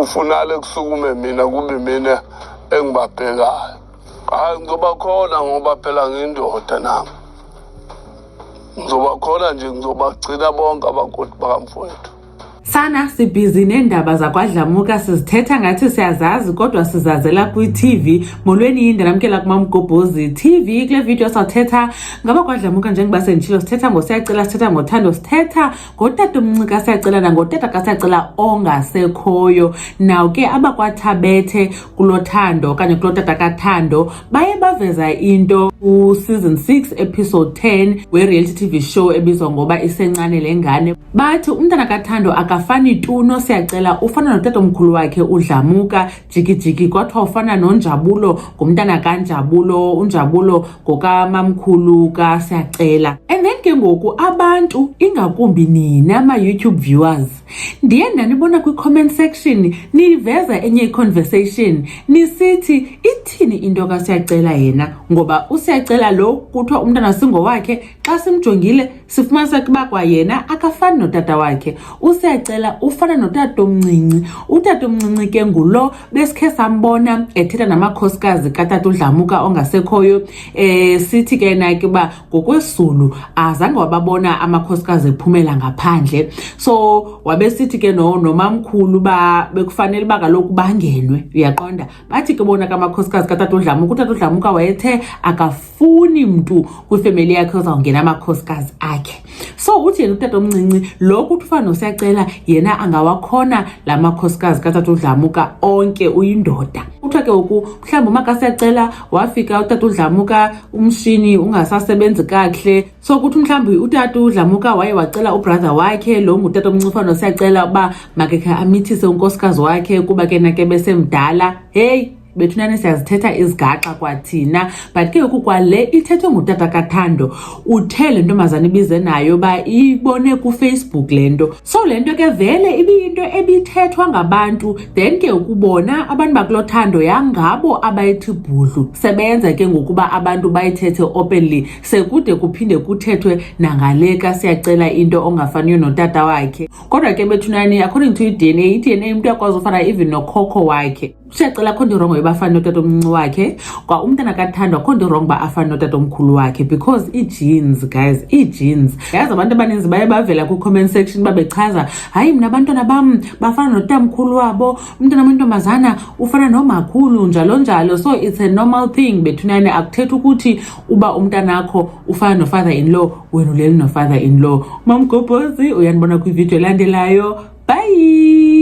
Kufunale kusukume mina kube mina engibabhekayo. Hayi, ngizoba khona ngoba phela ngiyindoda nami. Ngizoba khona nje, ngizobagcina bonke abakoti bakamfowethu. Sana sibhizi neendaba zakwaDlamuka, sizithetha ngathi siyazazi kodwa sizazela kwi-TV. Molweni, yinde namkela kuMamgobhozi TV. Kule video sawuthetha ngabakwaDlamuka njengoba senditshilo, sithetha ngoSiyacela, sithetha ngoThando, sithetha ngotatomncinci kaSiyacela nangotata kaSiyacela ongasekhoyo. Naw ke abakwaThabethe kuloThando okanye kulotata kaThando baye baveza into ku-season 6 episode 10 we-reality TV show ebizwa ngoba Isencane le ngane. Bathi umntana kaThando akafani tu noSiyacela, ufana notatomkhulu wakhe uDlamuka jikijiki. Kwathiwa ufana noNjabulo, ngumntana kaNjabulo, uNjabulo ngokamamkhulu kaSiyacela. And then ke ngoku abantu, ingakumbi nina ama-YouTube viewers, ndiye ndanibona kwi-comment section niveza enye i-conversation nisithi ithini into kaSiyacela yena, ngoba uSiyacela lo kuthiwa umntana singowakhe, xa simjongile sifumanisa ukuba kwayena akafani notata wakhe. USiyacela ufana notatomncinci. Utatomncinci ke ngulo besikhe sambona ethetha namakhosikazi katata uDlamuka ongasekhoyo. Sithi ke na ke uba ngokwesiZulu azange wababona amakhosikazi ephumela ngaphandle, so wabe sithi ke no nomamkhulu ba bekufanele uba kaloku bangenwe, uyaqonda. Bathi ke bona kamakhosikazi katata uDlamuka, utata uDlamuka wayethe akafuni mntu kwifemeli yakhe ozawungena amakhosikazi akhe. So uthi yena utata omncinci lo kuthi ufana noSiyacela, yena angawakhona la makhosikazi katata uDlamuka onke, uyindoda. Kuthiwa ke ngoku mhlawumbi umakasiyacela wafika utata uDlamuka umshini ungasasebenzi kakuhle, so kuthi mhlawumbi utata uDlamuka waye wacela ubrother wakhe lo ngutata omncinci ufana noSiyacela uba makekhe amithise unkosikazi wakhe kuba ke na ke besemdala. Heyi bethunani, siyazithetha izigaxa kwathina, but ke ngoku kwale ithethwe ngutata kaThando, uthe le ntombazana ibize nayo uba ibone kuFacebook le nto. So le nto ke vele ibiyinto ebithethwa ngabantu, then ke ukubona abantu bakuloThando yangabo abayithi bhudlu, sebenza ke ngokuba abantu bayithethe openly, sekude kuphinde kuthethwe nangale kaSiyacela into ongafaniyo notata wakhe. Kodwa ke bethunani, according to i-DNA, i-DNA umntu uyakwazi ufana even nokhokho wakhe. Siyacela akho nto i-wrong yoba afane notata omncinci wakhe, kwa umntana kaThando akho nto i-wrong uba afane notata omkhulu wakhe, because ii-genes, guys, ii-genes. Yazi abantu abaninzi baye bavela kwi-comment section babechaza, hayi mna abantwana bam bafana notamkhulu wabo, umntana wentombazana ufana nomakhulu, njalo njalo. So it's a normal thing bethunani, akuthethi ukuthi uba umntanakho ufana no-father in law wena uleli no-father in law. Mamgobhozi uyanibona kwividiyo elandelayo, bye.